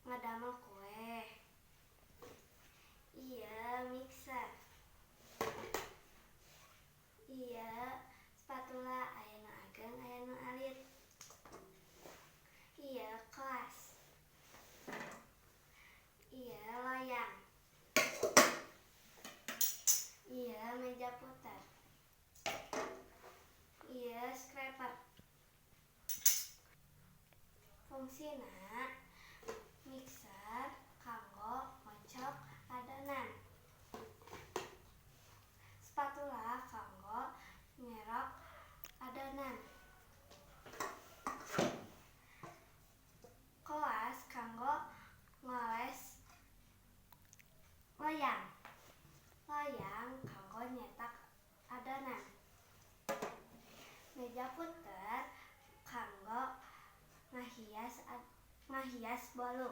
Ngadamel kue. Ieu mixer. Ieu spatula, aya nu ageng, aya nu alit. Ieu koas. Ieu loyang. Ieu meja puter. Ieu scraper. Fungsina mixer kanggo ngocok adonan. Spatula kanggo ngerok adonan. Koas kanggo ngoles loyang. Loyang kanggo nyetak adonan. Meja puter kanggo ngahias bolu.